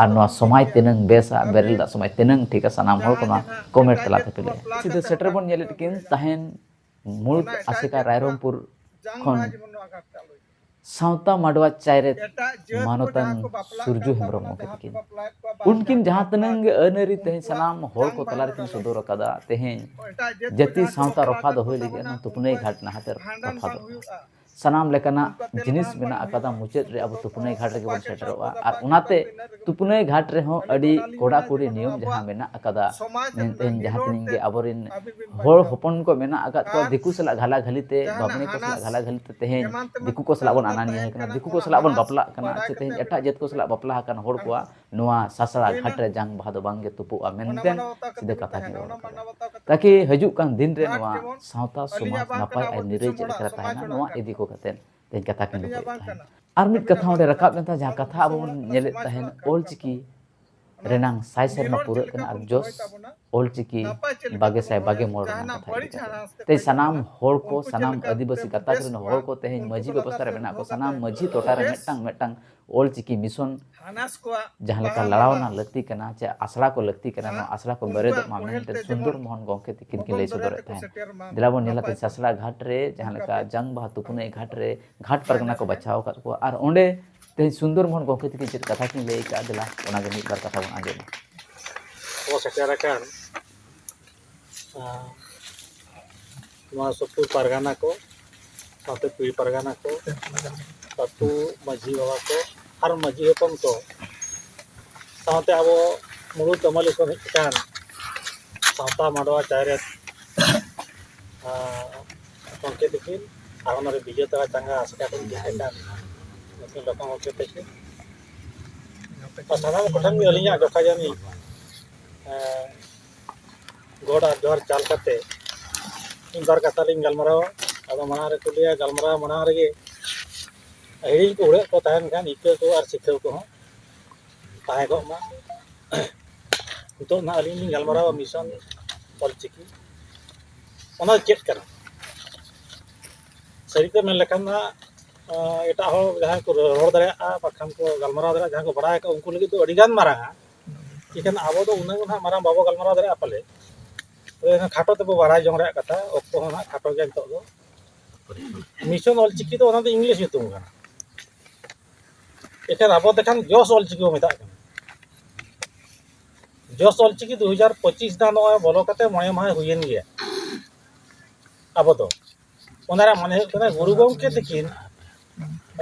ᱟᱨ ᱱᱚᱣᱟ ᱥᱚᱢᱟᱡᱽ ᱛᱤᱱᱟᱹᱝ ᱵᱮᱥᱟ, ᱵᱮᱨᱮᱞ ᱫᱟᱜ ᱥᱚᱢᱟᱡᱽ ᱛᱤᱱᱟᱹᱝ ᱴᱷᱤᱠᱟ, ᱥᱟᱱᱟᱢ ᱦᱚᱲ ᱠᱚ ᱱᱚᱣᱟ ᱠᱚᱢᱮᱱᱴ ᱛᱟᱞᱟ ᱛᱮᱯᱮ ᱞᱟᱹᱭᱟ᱾ ᱥᱤᱫᱷᱟᱹ ᱥᱮᱴᱮᱨ ᱵᱚᱱ ᱧᱮᱞᱮᱫ ᱠᱤᱱ ᱛᱟᱦᱮᱱ ᱢᱩᱞ ᱟᱥᱮᱠᱟ ᱨᱟᱭᱨᱚᱝᱯᱩᱨ ᱠᱷᱚᱱ ᱥᱟᱶᱛᱟ ᱢᱟᱰᱣᱟ ᱪᱟᱭᱨᱮᱛ ᱢᱟᱱᱚᱛᱟᱱ ᱥᱩᱨᱡᱩ ᱦᱮᱢᱵᱨᱚᱢ ᱜᱚᱢᱠᱮ ᱛᱟᱹᱠᱤᱱ᱾ ᱩᱱᱠᱤᱱ ᱡᱟᱦᱟᱸ ᱛᱤᱱᱟᱹᱝ ᱜᱮ ᱟᱹᱱ ᱟᱹᱨᱤ ᱛᱮᱦᱮᱧ ᱥᱟᱱᱟᱢ ᱦᱚᱲ ᱠᱚ ᱛᱟᱞᱟ ᱨᱮᱠᱤᱱ ᱥᱚᱫᱚᱨ ᱟᱠᱟᱫᱟ, ᱛᱮᱦᱮᱧ ᱡᱟᱹᱛᱤ ᱥᱟᱶᱛᱟ ᱨᱚᱯᱷᱟ ᱫᱚᱦᱚᱭ ᱞᱟᱹᱜᱤᱫ ᱚᱱᱟ ᱛᱩᱯᱱᱟᱹᱭ ᱜᱷᱟᱴ ᱱᱟᱦᱟᱛᱮ ᱨᱚᱯᱷᱟ ᱫᱚᱨᱠᱟᱨ᱾ ᱥᱟᱱᱟᱢ ᱞᱮᱠᱟᱱᱟᱜ ᱡᱤᱱᱤᱥ ᱢᱮᱱᱟᱜ ᱟᱠᱟᱫᱟ, ᱢᱩᱪᱟᱹᱫ ᱨᱮ ᱟᱵᱚ ᱛᱩᱯᱱᱟᱹᱭ ᱜᱷᱟᱴ ᱨᱮᱜᱮ ᱵᱚᱱ ᱥᱮᱴᱮᱨᱚᱜᱼᱟ᱾ ᱟᱨ ᱚᱱᱟᱛᱮ ᱛᱩᱯᱱᱟᱹᱭ ᱜᱷᱟᱴ ᱨᱮᱦᱚᱸ ᱟᱹᱰᱤ ᱠᱚᱲᱟᱠᱩᱲᱤ ᱱᱤᱭᱚᱢ ᱡᱟᱦᱟᱸ ᱢᱮᱱᱟᱜ ᱟᱠᱟᱫᱟ, ᱢᱮᱱᱛᱮ ᱡᱟᱦᱟᱸ ᱛᱤᱱᱟᱹᱜ ᱜᱮ ᱟᱵᱚᱨᱮᱱ ᱦᱚᱲ ᱦᱚᱯᱚᱱ ᱠᱚ ᱢᱮᱱᱟᱜ ᱟᱠᱟᱫ ᱠᱚᱣᱟ, ᱫᱤᱠᱩ ᱥᱟᱞᱟᱜ ᱜᱷᱟᱞᱟ ᱜᱷᱟᱹᱞᱤ ᱛᱮ, ᱵᱟᱢᱱᱤ ᱠᱚ ᱥᱟᱞᱟᱜ ᱜᱷᱟᱞᱟ ᱜᱷᱟᱹᱞᱤ ᱛᱮ ᱛᱮᱦᱮᱧ ᱫᱤᱠᱩ ᱠᱚ ᱥᱟᱞᱟᱜ ᱵᱚᱱ ᱟᱱᱟᱱᱤᱭᱟᱹ ᱠᱟᱱᱟ, ᱫᱤᱠᱩ ᱠᱚ ᱥᱟᱞᱟᱜ ᱵᱚᱱ ᱵᱟᱯᱞᱟᱜ ᱠᱟᱱᱟ, ᱥᱮ ᱛᱮᱦᱮᱧ ᱮᱴᱟᱜ ᱡᱟᱹᱛ ᱠᱚ ᱥᱟᱞᱟᱜ ᱵᱟᱯᱞᱟ ᱟᱠᱟᱱ ᱦᱚᱲ ᱠᱚᱣᱟᱜ ᱱᱚᱣᱟ ᱥᱟᱥᱲᱟ ᱜᱷᱟᱴ ᱨᱮ ᱡᱟᱝ ᱵᱟᱦᱟ ᱫᱚ ᱵᱟᱝᱜᱮ ᱛᱩᱯᱩᱜᱼᱟ ᱢᱮᱱᱛᱮ ᱥᱤᱫᱷᱟᱹ ᱠᱟᱛᱷᱟ ᱜᱮ ᱨᱚᱲ ᱠᱟᱫᱟ᱾ ᱛᱟᱠᱤ ᱦᱤᱡᱩᱜ ᱠᱟᱱ ᱫᱤᱱ ᱨᱮ ᱱᱚᱣᱟ ᱥᱟᱶᱛᱟ ᱥᱚᱢᱟᱡᱽ ᱱᱟᱯᱟᱭ ᱟᱨ ᱱᱤᱨᱟᱹᱭ ᱪᱮᱫ ᱞᱮᱠᱟᱨᱮ ᱛᱟᱦᱮᱱᱟ, ᱱᱚᱣᱟ ᱤᱫᱤ ᱠᱚ ᱠᱟᱛᱮ ᱛᱮᱦᱮᱧ ᱠᱟᱛᱷᱟ ᱠᱤᱱ ᱨᱚᱯᱚᱲᱮᱫ ᱛᱟᱦᱮᱸᱫ᱾ ᱟᱨ ᱢᱤᱫ ᱠᱟᱛᱷᱟ ᱚᱸᱰᱮ ᱨᱟᱠᱟᱵ ᱞᱮᱱ ᱛᱟᱦᱮᱸᱫ, ᱡᱟᱦᱟᱸ ᱠᱟᱛᱷᱟ ᱟᱵᱚ ᱵᱚᱱ ᱧᱮᱞᱮᱫ ᱛᱟᱦᱮᱸᱫ, ᱚᱞ ᱪᱤᱠᱤ ᱨᱮᱱᱟᱝ ᱥᱟᱭ ᱥᱮᱨᱢᱟ ᱯᱩᱨᱟᱹᱜ ᱠᱟᱱᱟ ᱟᱨ ᱡᱚᱥ ᱚᱞ ᱪᱤᱠᱤ ᱵᱟᱜᱮ ᱥᱟᱭ ᱵᱟᱜᱮ ᱢᱚᱬ ᱨᱮᱱᱟᱜ ᱠᱟᱛᱷᱟ ᱤᱫᱤ ᱠᱟᱛᱮ᱾ ᱛᱮᱦᱮᱧ ᱥᱟᱱᱟᱢ ᱦᱚᱲ ᱠᱚ, ᱥᱟᱱᱟᱢ ᱟᱹᱫᱤᱵᱟᱹᱥᱤ ᱜᱟᱛᱟᱠ ᱨᱮᱱ ᱦᱚᱲ ᱠᱚ ᱛᱮᱦᱮᱧ ᱢᱟᱹᱡᱷᱤ ᱵᱮᱵᱚᱥᱛᱷᱟ ᱨᱮ ᱢᱮᱱᱟᱜ ᱠᱚ, ᱥᱟᱱᱟᱢ ᱢᱟᱹᱡᱷᱤ ᱴᱚᱴᱷᱟ ᱨᱮ ᱢᱤᱫᱴᱟᱝ ᱢᱤᱫᱴᱟᱝ ᱚᱞ ᱪᱤᱠᱤ ᱢᱤᱥᱚᱱ ᱡᱟᱦᱟᱸ ᱞᱮᱠᱟ ᱞᱟᱲᱟᱣᱱᱟ ᱞᱟᱹᱠᱛᱤ ᱠᱟᱱᱟ, ᱪᱮ ᱟᱥᱲᱟ ᱠᱚ ᱞᱟᱹᱠᱛᱤ ᱠᱟᱱᱟ, ᱱᱚᱣᱟ ᱟᱥᱲᱟ ᱠᱚ ᱵᱮᱨᱮᱫᱚᱜ ᱢᱟ ᱢᱮᱱᱛᱮ ᱥᱩᱱᱫᱚᱨ ᱢᱳᱦᱚᱱ ᱜᱚᱢᱠᱮ ᱛᱤᱠᱤᱱ ᱠᱤᱱ ᱞᱟᱹᱭ ᱥᱚᱫᱚᱨᱮᱫ ᱛᱟᱦᱮᱸᱫ᱾ ᱫᱮᱞᱟ ᱵᱚᱱ ᱧᱮᱞᱟ ᱛᱮᱦᱮᱧ ᱥᱟᱥᱲᱟ ᱜᱷᱟᱴ ᱨᱮ ᱡᱟᱦᱟᱸ ᱞᱮᱠᱟ ᱡᱟᱝ ᱵᱟᱦᱟ ᱛᱩᱯᱩᱱᱟᱹᱭ ᱜᱷᱟᱴ ᱨᱮ ᱜᱷᱟᱴ ᱯᱟᱨᱜᱟᱱᱟ ᱠᱚ ᱵᱟᱪᱷᱟᱣ ᱟᱠᱟᱫ ᱠᱚᱣᱟ, ᱟᱨ ᱚᱸᱰᱮ ᱛᱮᱦᱮᱧ ᱥᱩᱱᱫᱚᱨ ᱢᱳᱦᱚᱱ ᱜᱚᱢᱠᱮ ᱛᱤᱠᱤᱱ ᱪᱮᱫ ᱠᱟᱛᱷᱟ ᱠᱤᱱ ᱞᱟᱹᱭ ᱟᱠᱟᱫᱼᱟ, ᱫᱮᱞᱟ ᱚᱱᱟᱜᱮ ᱢᱤᱫ ᱵᱟᱨ ᱠᱟᱛᱷᱟ ᱵᱚᱱ ᱟᱸᱡᱚᱢᱟ᱾ ᱠᱚ ᱥᱮᱴᱮᱨ ᱟᱠᱟᱱ, ᱟᱸ, ᱱᱚᱣᱟ ᱥᱩᱯᱩᱨ ᱯᱟᱨᱜᱟᱱᱟ ᱠᱚ, ᱥᱟᱶᱛᱮ ᱯᱤᱲ ᱯᱟᱨᱜᱟᱱᱟ ᱠᱚ, ᱟᱹᱛᱩ ᱢᱟᱹᱡᱷᱤ ᱵᱟᱵᱟ ᱠᱚ ᱟᱨ ᱢᱟᱹᱡᱷᱤ ᱦᱚᱯᱚᱱ ᱠᱚ, ᱥᱟᱶᱛᱮ ᱟᱵᱚ ᱢᱩᱲᱩᱫ ᱫᱚᱢᱟᱞᱤ ᱠᱷᱚᱱ ᱦᱮᱡ ᱟᱠᱟᱱ ᱥᱟᱶᱛᱟ ᱢᱟᱰᱣᱟ ᱪᱟᱭᱨᱮᱛ, ᱟᱸ, ᱜᱚᱢᱠᱮ ᱛᱤᱠᱤᱱ ᱟᱨ ᱚᱱᱟᱨᱮ ᱵᱤᱡᱮᱛᱟ ᱪᱟᱸᱜᱟ ᱟᱥᱮᱠᱟ ᱠᱷᱚᱱ ᱦᱮᱡ ᱟᱠᱟᱱ ᱱᱩᱠᱤᱱ ᱞᱚᱠᱷᱚᱱ ᱜᱚᱢᱠᱮ ᱛᱤᱠᱤᱱ, ᱟᱨ ᱥᱟᱱᱟᱢ ᱠᱚᱴᱷᱮᱱ ᱜᱮ ᱟᱹᱞᱤᱧᱟᱜ ᱡᱚᱠᱷᱟ ᱡᱟᱹᱱᱤᱡ, ᱮᱸ, ᱜᱚᱰ ᱟᱨ ᱡᱚᱦᱟᱨ ᱪᱟᱞ ᱠᱟᱛᱮ ᱢᱤᱫ ᱵᱟᱨ ᱠᱟᱛᱷᱟ ᱞᱤᱧ ᱜᱟᱞᱢᱟᱨᱟᱣᱟ᱾ ᱟᱫᱚ ᱢᱟᱲᱟᱝ ᱨᱮᱠᱚ ᱞᱟᱹᱭᱟ, ᱜᱟᱞᱢᱟᱨᱟᱣ ᱢᱟᱲᱟᱝ ᱨᱮᱜᱮ ᱦᱤᱲᱤᱧ ᱠᱚ ᱦᱩᱲᱟᱹᱜ ᱠᱚ ᱛᱟᱦᱮᱱ ᱠᱷᱟᱱ ᱤᱠᱟᱹ ᱠᱚ ᱟᱨ ᱥᱤᱠᱷᱟᱹᱣ ᱠᱚᱦᱚᱸ ᱛᱟᱦᱮᱸ ᱠᱚᱜ ᱢᱟ᱾ ᱱᱤᱛᱚᱜ ᱱᱟᱦᱟᱜ ᱟᱹᱞᱤᱧ ᱞᱤᱧ ᱜᱟᱞᱢᱟᱨᱟᱣᱟ ᱢᱤᱥᱚᱱ ᱚᱞᱪᱤᱠᱤ, ᱚᱱᱟ ᱫᱚ ᱪᱮᱫ ᱠᱟᱱᱟ? ᱥᱟᱹᱨᱤᱛᱮ ᱢᱮᱱ ᱞᱮᱠᱷᱟᱱ ᱱᱟᱦᱟᱜ, ᱟᱸ, ᱮᱴᱟᱜ ᱦᱚᱲ ᱡᱟᱦᱟᱸᱭ ᱠᱚ ᱨᱚᱲ ᱫᱟᱲᱮᱭᱟᱜᱼᱟ, ᱵᱟᱠᱷᱟᱱ ᱠᱚ ᱜᱟᱞᱢᱟᱨᱟᱣ ᱫᱟᱲᱮᱭᱟᱜᱼᱟ, ᱡᱟᱦᱟᱸᱭ ᱠᱚ ᱵᱟᱲᱟᱭ ᱟᱠᱟᱫ ᱩᱱᱠᱩ ᱞᱟᱹᱜᱤᱫ ᱫᱚ ᱟᱹᱰᱤ ᱜᱟᱱ ᱢᱟᱨᱟᱝᱟ᱾ ᱮᱱᱠᱷᱟᱱ ᱟᱵᱚ ᱫᱚ ᱩᱱᱟᱹᱜ ᱫᱚ ᱱᱟᱦᱟᱜ ᱢᱟᱨᱟᱝ ᱵᱟᱵᱚ ᱜᱟᱞᱢᱟᱨᱟᱣ ᱫᱟᱲᱮᱭᱟᱜᱼᱟ ᱯᱟᱞᱮ᱾ ᱛᱚᱵᱮ ᱮᱱᱠᱷᱟᱱ ᱠᱷᱟᱴᱚ ᱛᱮᱵᱚ ᱵᱟᱲᱟᱭ ᱡᱚᱝ ᱨᱮᱭᱟᱜ ᱠᱟᱛᱷᱟ, ᱚᱠᱛᱚ ᱦᱚᱸ ᱱᱟᱦᱟᱜ ᱠᱷᱟᱴᱚ ᱜᱮᱭᱟ ᱱᱤᱛᱚᱜ ᱫᱚ᱾ ᱢᱤᱥᱚᱱ ᱚᱞᱪᱤᱠᱤ ᱫᱚ ᱚᱱᱟ ᱫᱚ ᱤᱝᱞᱤᱥ ᱧᱩᱛᱩᱢ ᱠᱟᱱᱟ᱾ ᱮᱱᱠᱷᱟᱱ ᱟᱵᱚ ᱫᱚ ᱠᱷᱟᱱ ᱡᱚᱥ ᱚᱞᱪᱤᱠᱤ ᱵᱚ ᱢᱮᱛᱟᱜ ᱠᱟᱱᱟ᱾ ᱡᱚᱥ ᱚᱞᱪᱤᱠᱤ ᱫᱩ ᱦᱟᱡᱟᱨ ᱯᱚᱸᱪᱤᱥ ᱫᱚ ᱱᱚᱜᱼᱚᱭ ᱵᱚᱞᱚ ᱠᱟᱛᱮ ᱢᱚᱬᱮ ᱢᱟᱦᱟ ᱦᱩᱭᱮᱱ ᱜᱮᱭᱟ᱾ ᱟᱵᱚ ᱫᱚ ᱚᱱᱟ ᱨᱮᱭᱟᱜ ᱢᱟᱱᱮ ᱦᱩᱭᱩᱜ ᱠᱟᱱᱟ, ᱜᱩᱨᱩ ᱜᱚᱢᱠᱮ ᱛᱤᱠᱤᱱ,